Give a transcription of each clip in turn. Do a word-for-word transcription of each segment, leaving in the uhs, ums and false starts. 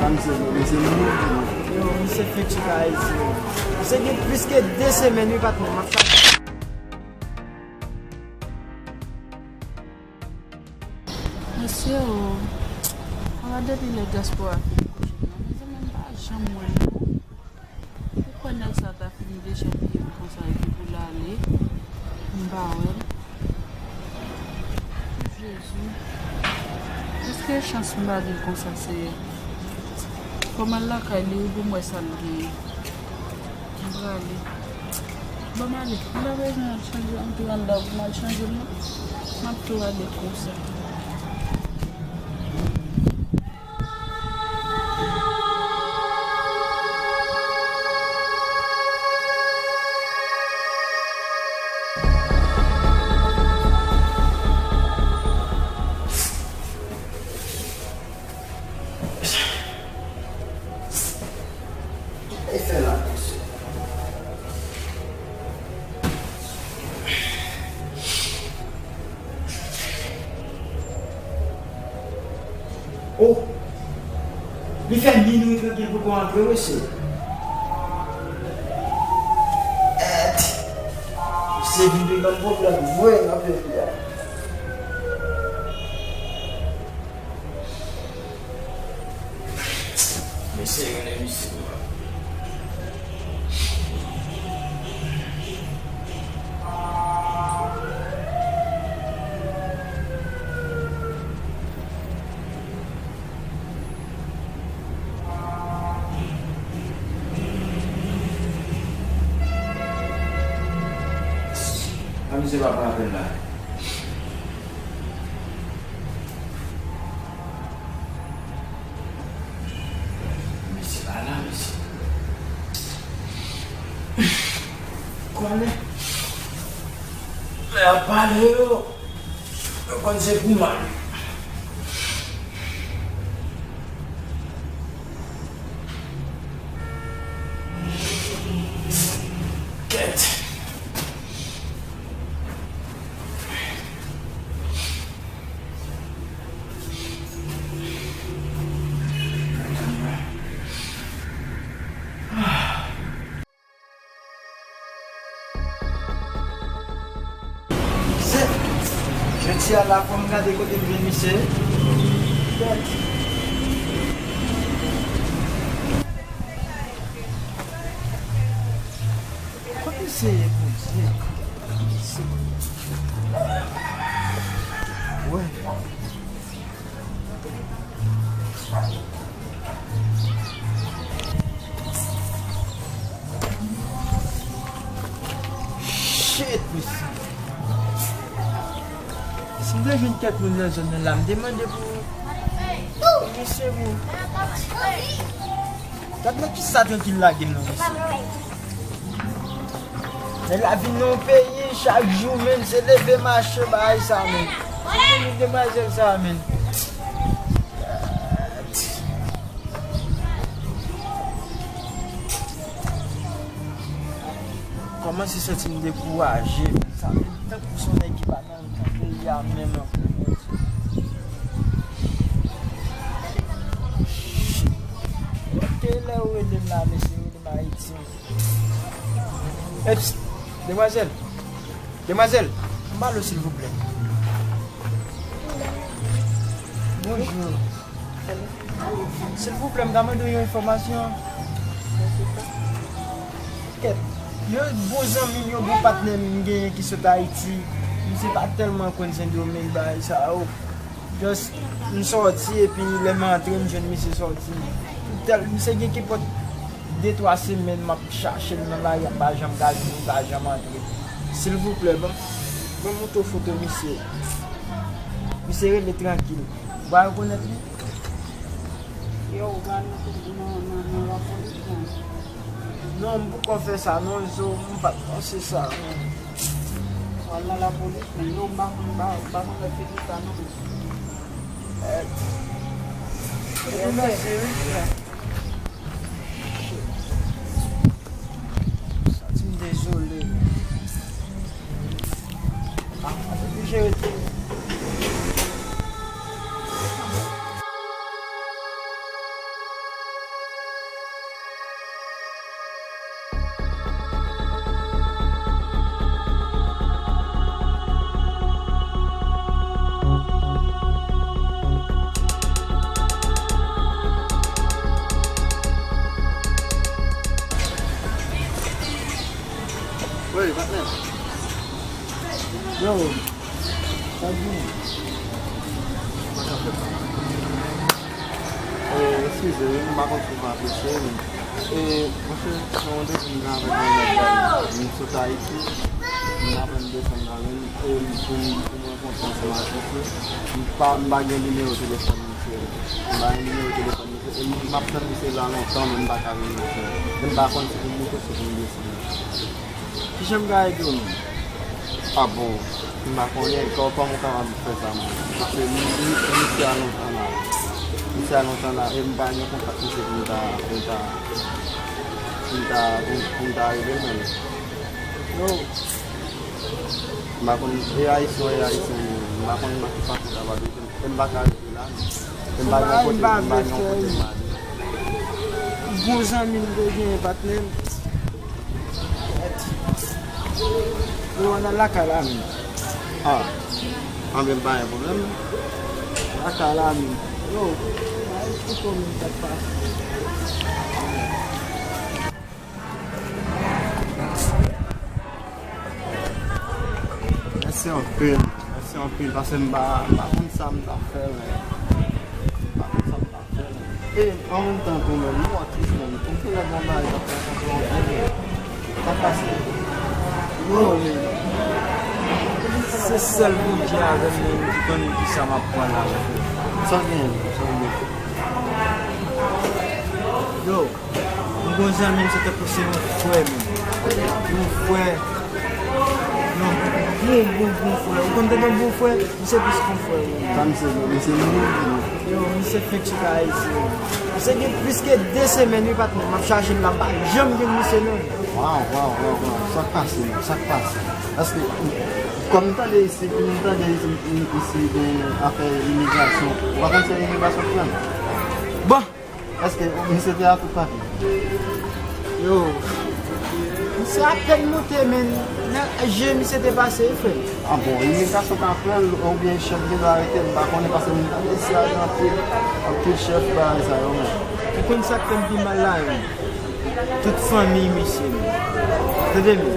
Misye, misye, misye, yo, misye fenk sot Ayiti, wi. Misye gen plis ke de semèn, wi, patnè, m ap sa. Mesye o, ala depi lè dyaspora fin koche m nan, mezanmi, m pa janm wè l non. Ou kwè nèg sa ta fin dechapiye m konsa epi pou l ale, m pa wè l. Jezi, èske e chans m pa gen konsa, Seyè? Fò m al lakay li wi pou m wè sa l genyen. M prale. Bon, m ale. M pa bezwen al chanje, antre anndan pou m al chanje m non. M ap tou ale konsa. E fè la konsa. Oh! Li fè minwi trank li poko antre, mesye. Èt! Se vin vin ban m pwoblèm vre nan peyi a. Mesye rele misye. A, misye pa pran apèl la. Mesye pa la, mesye. Konnen lè y ap pale yo, yo konn se pou mal. Kèt. Se jodi a la fò m gade kote m jwenn misye. Kot misye ye, Bondye? Wè. Shit, mesye. Si m te jwenn kèk moun nan zòn nan la, m te mande pou, pou misye, pou. Gad nan kisa trankil lage m nan, mesye. Men lavi nan yon peyi, chak jou, menm se leve mache, bagay sa, menm. Demwazèl sa, menm. Kòmanse santi m dekouraje, menm. Sa menm tankou se yon nèg ki pa nan, nan peyi a menm ankò, Bondye. Shit. Kote lè yo rele m la, mesye, yo rele m Ayiti. Eps, demwazèl. Demwazèl, anba lo, silvouplè. Bonjou. Silvouplè, m ta mande w yon enfòmasyon. Kèt, yon bon zanmi m, yon bon patnè m genyen ki sot Ayiti. Misye pa tèlman konn Sendomeng, bagay sa yo. Just, m sòti epi lè m antre, m jwenn misye sòti. Tèl, misye gen kenpòt de twa semèn m ap chache l nan lari a, m pa janm gade l, li pa janm antre. Silvouplè, ban, ban m montre w foto misye. Misye rele Trankil. Ou pa rekonèt li? Yo, ou pral nan, nan, nan, nan lapolis, non? Non, m poko fè sa, non, zo, m pa t panse sa, non. W al nan lapolis, men yo, m pa konn, m pa, m pa konn lè fini sa, non. Eh, yo, mèsi, wi. Santi m dezole. Ah, m oblije retounen. Sa k gen? E, eskize wi, m pa konn si w ka apresye m. E, monchè, se yon defi m gen avèk yon nèg la. M sot Ayiti, m aprann desann la menm. E, pou m, pou m rankontre ansanm ak misye, m pa, m pa gen nimewo telefòn misye. M pa gen nimewo telefòn misye. E m, m ap tann misye la lontan, men m pa ka jwenn misye. Men m pa konn si pou m monte, si pou m desann. Kijan m ka ede w menm? A bon, m pa konnen kò-, kòman w kapab fè sa menm. Paske mi-, mi-, misye a lontan la. Misye a lontan la, e m pa gen kontak misye pou m ta, pou m ta, pou m ta, pou m, pou m ta rele l menm. Yo. M pa konn, e ayisyen, e ayisyen, m pa konn nan ki fason w kapab ede m. E m pa ka rete la, non. E m pa gen yon kote, m pa gen yon kote m ale. Bon zanmi m te gen, patnè m. Yo, ann al lakay la menm. Ah, anben m pa gen pwoblèm. Lakay la menm. Yo, bay foto menm sa k pase. Mèsi anpil, mèsi anpil, paske m pa, m pa konn sa m t ap fè, men m pa konn sa m t ap fè, men. E, an menm tan tou, men, nou wè tris, men, ou te la nan bagay k ap fè konprann, men, sa pase. Yo, men, se sèl Bondye avè m, men, ki konn kisa m ap pran la, men. Sa gen, sa gen. Yo. M gon zanmi m, se tankou se yon frè menm. Yon frè. Yon bon, bon, bon frè. Ou konn tande yon bon frè? Misye plis ke yon frè menm. Sa misye, misye moun. Yo, misye fenk chita Ayiti menm. Misye gen plis ke de semèn, wi, patnè. M ap chache l la, m pa janm jwenn misye non. Waw, waw, waw, waw. Sa k pase menm? Sa k pase? Paske, kòm m tande isi, m tande isi, isi gen afè imigrasyon. Ou pa konn se imigrasyon k pran? Bon, Èske misye te a tout papye? Yo, misye apèn moute, men nan je misye te pase, frè. Ah bon, imigrasyon ka pran l, oubyen chèf de l arete l, m pa konnen, paske m tande isi a gen anpil, anpil chèf bagay sa yo, men. Ou konn sa k fè m pi mal la, yo? Tout fanmi misye, men. Tande, men.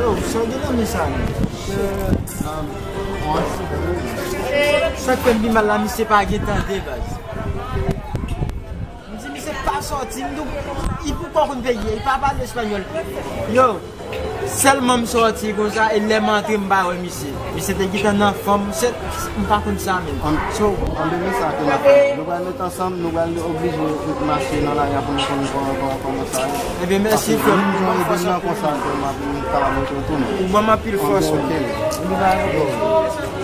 Yo, sa w gen nan men sa, men? Sa k fè m pi mal la, misye pa gen tande, baz. M di misye pa sòti, m di w, li poukò konn peyi a, li pa pale espanyòl. Yo, sèlman m sòti konsa, e lè m antre, m pa wè misye. Misye te gentan nan fanm, se, m pa konn sa menm. An-, so, anben, men sa ke n ap fè. Nou pral met ansanm, nou pral oblije mache nan lari a pou nou konn kò-, kò-, kòman sa ye. Ebyen, mèsi, frè m. Paske moun jan ede m nan konsa, frè m, m ap, m ta mete w tou, men. Ou ban m anpil fòs, frè m. Anben, ok.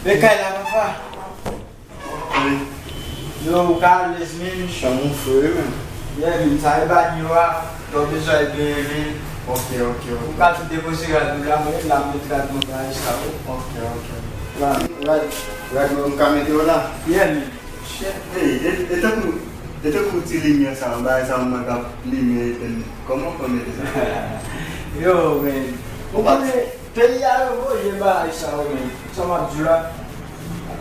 Men kay la, papa. Wi. Yo, ou ka alèz, men. Chanm ou fre wi, men. Yeah, men, sa e banyo a. Lè w bezwen al benyen, men. Ok, ok, ok. Ou ka tou depoze rad ou la, mwen la, m met rad mwen la, sa, wi. Ok, ok. La, rad, rad mwen, m ka mete yo la? Yeah, men. Shit, hey, e, e tankou, e tankou ti limyè sa, bagay sa, mwen k ap limen, etèn. Kòman w fè mete sa? Yo, men. Ou pa konnen peyi a yo voye bagay sa yo, men. Sa m ap di w la.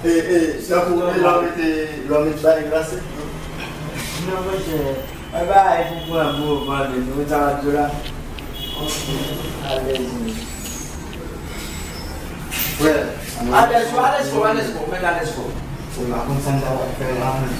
E, e, tankou lè w mete, lè w mete bagay glase? Non, monchè. Bay bagay pou pran gwo van, men. Ou sa m ap di w la. Alèz, men. Frè, alèz, frè, alèz, frè, mèt alèz, frè. Ou pa konn sa m ta pral fè la, men.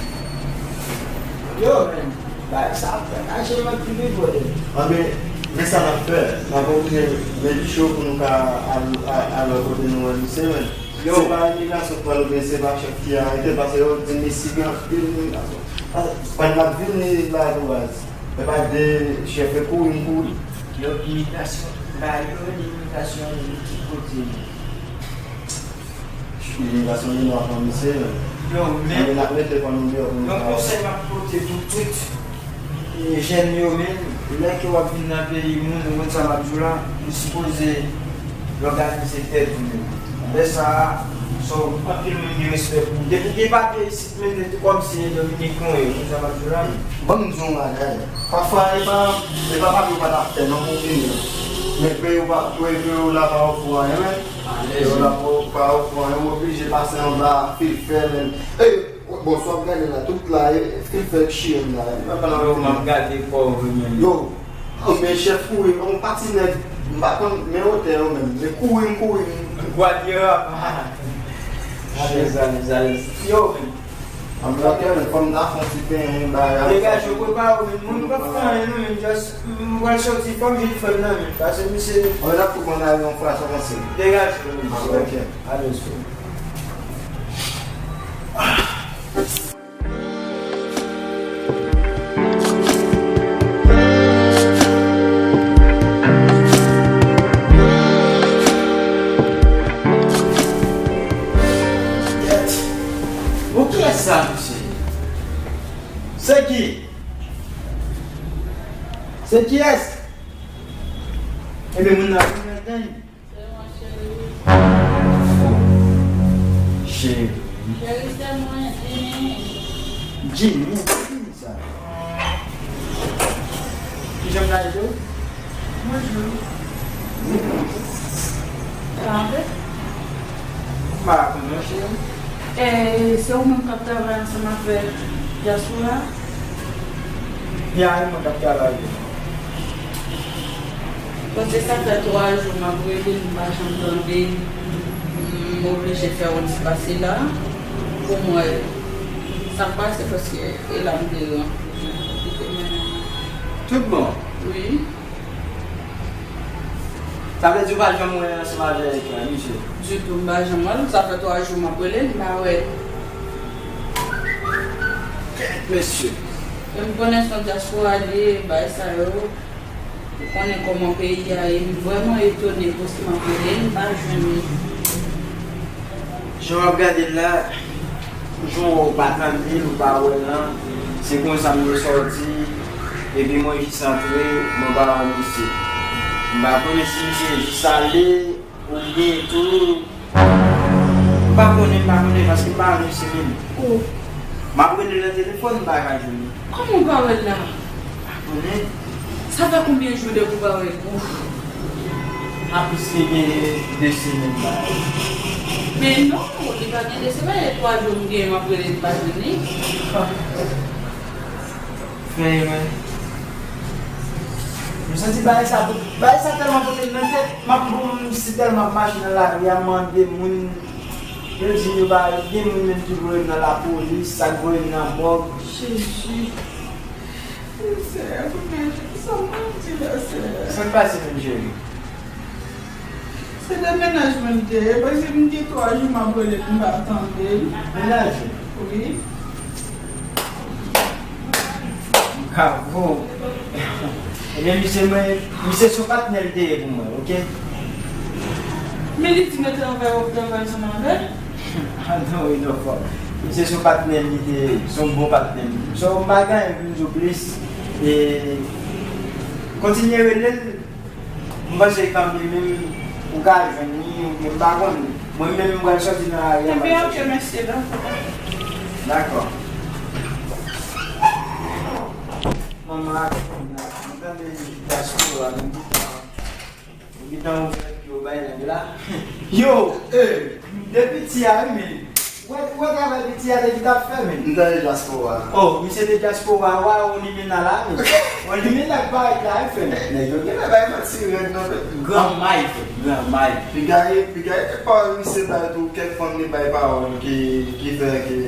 Yo, men. Bay sa ap fè kache mwen pi pi vre. Anben, men sa n ap fè. N ap oblije met cho pou nou ka al, al, al wè kote nou wè misye, men. Yo. Se pa imigrasyon k pral oubyen se pa chèf ki arete, paske yo di m isi gen anpil imigrasyon. Paske, pa n ap vini la tou baz. Se pa de chèf e kouri m kouri. Yo, imigrasyon, ba yo, imigrasyon, ki kote? Imigrasyon vin anvan misye, men. Yo, men. Anben, n ap mete kò nou deyò pou nou ka. Yon konsèy m ap pote pou tout, e, jèn yo, men, Lè ke w ap vin nan peyi moun, ou konn sa m ap di w la, ou sipoze òganize tèt ou menm. Lè sa a, sa w, anpil moun gen respè pou ou. Depi w gen papye isit, men se kòmsi se Dominik ou ye, ou konn sa m ap di w la, men. Ban m di w yon bagay. Pafwa, e pa, e pa papye w pa t ap fè non pou w vini. Men peyi w pa, peyi, peyi w la pa ofri w anyen, men. Peyi w la pa, pa ofri w anyen, ou oblije pase anba filfè, men. Ey, bon, sa w ap gade la, tout la, e, filfè k chire m la. Yo, m ap gade kò w menm. Yo, oh, men chèf kouri, yon pati nèg, m pa konn, men otè yo menm, men kouri, m kouri, m. Gwadye, ah. Alèz, alèz, alèz. Yo, men. An bloke, men fò m ta fè yon ti penyen, bagay. Degaje w, prepare w, men moun pa fè anyen, non, men just, m pral soti, fò m vin fè l nan, men. Paske misye. Mwen ap tou konn al yon fwa sa panse. Degaje w, men. Ah, ok. Alèz, frè. Bon, kiyès sa, mesye? Se ki? Se kiyès? Ebyen, moun nan vin nan gang. Se mwen, cheri. Cheri. Cheri, se mwen, Jimmy. Jimmy? Ki Jimmy sa? Kijan m ta ede w? Bonjou. Sa va? M pa konn non, cheri. E, se ou menm k ap travay ansanm avèk dyaspora? Ya, e mwen k ap travay. Paske sa fè twa jou m ap rele l, m pa janm tande l. M oblije fè yon ti pase la pou m wè sa k pase, paske e la m te rankontre l. Tout bon? Wi. Sa vle di ou pa janm wè ansanm avèk, euh, misye? Ditou, m pa janm wè l. Sa fè twa jou m ap rele l, m pa wè l. Kèt, mesye! E m konnen se yon dyaspora li ye, bagay sa yo. Ou konnen kòman peyi a ye. M vrèman etone, paske m ap rele l, m pa jwenn li. Jan w ap gade l la, jan w wè w pa tande l, ou pa wè l lan, se konsa m te sòti, epi mwen jis antre, mwen pa wè misye. M pa konnen si misye jis ale, oubyen tou, m pa konnen, m pa konnen, paske m pa wè misye menm. Oh. M ap rele l nan telefòn, m pa ka jwenn li. Kòman w pa wè l la? Pa konnen. Sa fè konbyen jou depi w pa wè l? Ouf. A plis ke gen de semèn la. Men non, li pa gen de semèn, e twa jou m gen, m ap rele l, m pa jwenn li. Fè erè. M santi bagay sa, bagay sa tèlman pote m nan tèt, m ap, bon, m si tèlman ap mache nan lari a, m mande moun, yo di m yo pa, gen moun menm ki voye m nan lapolis, sa k voye m nan mòg. Jezi. Seyè, pou mennaj sa, mwen di la, Seyè. Sa k pase menm, cheri? Se de mennaj mwen m te ye, paske m gen twa jou m ap rele l, m pa tande l. Mennaj ou? Wi. Bravo. Ebyen, misye, mwen, misye se yon patnè l te ye pou mwen, oke? Men li di mete anvè w ap travay ansanm avè l. Ah non, wi, non, fò. Misye se yon patnè m, li te, se yon bon patnè m. So, m pa gen anyen pou m di w plis. E, kontinye rele l. M panse kanmenm ou ka jwenn li, oubyen m pa konn. Mwen menm, m pral sòti nan lari a, m pral chèche. Ebyen, oke, mèsi, dakò. Dakò. Manman ak moun nan, m tande dyaspora, m di sa. Ou gentan ouvè pye w bay nèg la. Yo, eh, de piti a, wi, men. Ou wè, ou wè travay piti a te di t ap fè, men. M tande dyaspora. Oh, misye te dyaspora, wa, on limena la, men. On limena k parèt la, wi, frè. Nèg yo genlè bay manti rèd nan, men. Gran may, frè, gran may. Piga e, piga e kèk pawòl misye bay tou, kèk fanm li bay pawòl ki, ki fè ke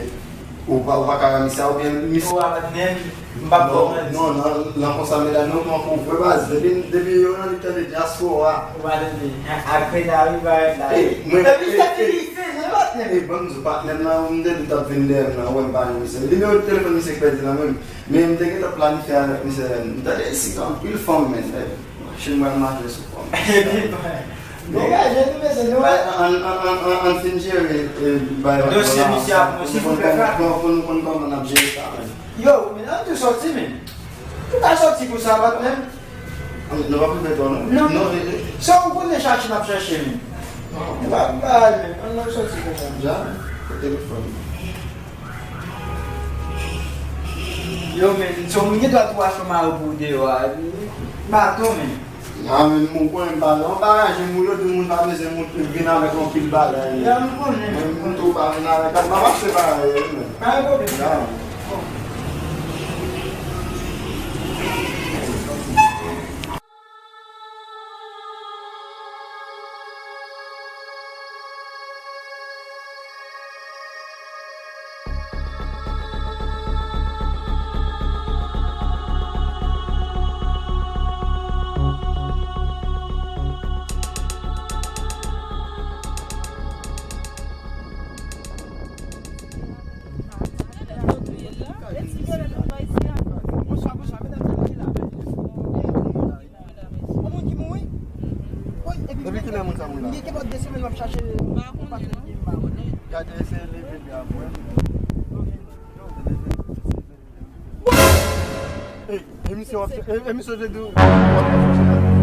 Ou pa, ou pa ka wè misye a, oubyen misye. Ou a bat menm, m p ap ba w manti. Non, non, nan, nan konsa, medam yo pran pou vre baz. Depi, depi yo nan li tande dyaspora. Ou pa tande. Apre la, wi, parèt la. Ey, mwen, depi ey, se ey, fini, se patnè. Ey, ban m di w, patnè m nan, m te di w t ap vin dèyè m nan, ou wè m pa jwenn misye. Nimewo telefòn misye k pèdi nan men m. Men m te gentan planifye avèk misye, m tande isi gen anpil fanm, men, ey, chen mwen mache sou fanm. Epi, Degaje nou, mesye, nou wè. An, an, an, an, an, an fin jere, e, bay dosye misye a pou mwen, silvouplè, frè. Pou, pou nou konn kòman n ap jere sa, men. Yo, men ann tou sòti, men. Ou ka sòti konsa, patnè? An, nou pa pou pèdi non. Non. Non, e, e. Se ou konnen chache n ap chache menm. Non. E pa, pa al menm. An nou sòti konsa. Ja, kote telefòn. Yo, men, se yon moun gen dwa tou achte yon mari pou ou deyò a. Baton, men. A, men, mwen konnen m pa, m pa raje moun, yo di moun pa bezwen moun vin avèk yon pil bagay. Ya, m konnen. Men, moun tou pa vin avèk, m pa mache bagay, men. Pa gen pwoblèm. Ya. Yon moun ki mouri? Wi, epi depi kilè moun sa mouri la? Gen kèk de semèn m ap chache. Pa konnen non. Gade, eseye leve pye a pou wè. Ey, emisyon w ap, e, emisyon te di w w ap fè fòs la.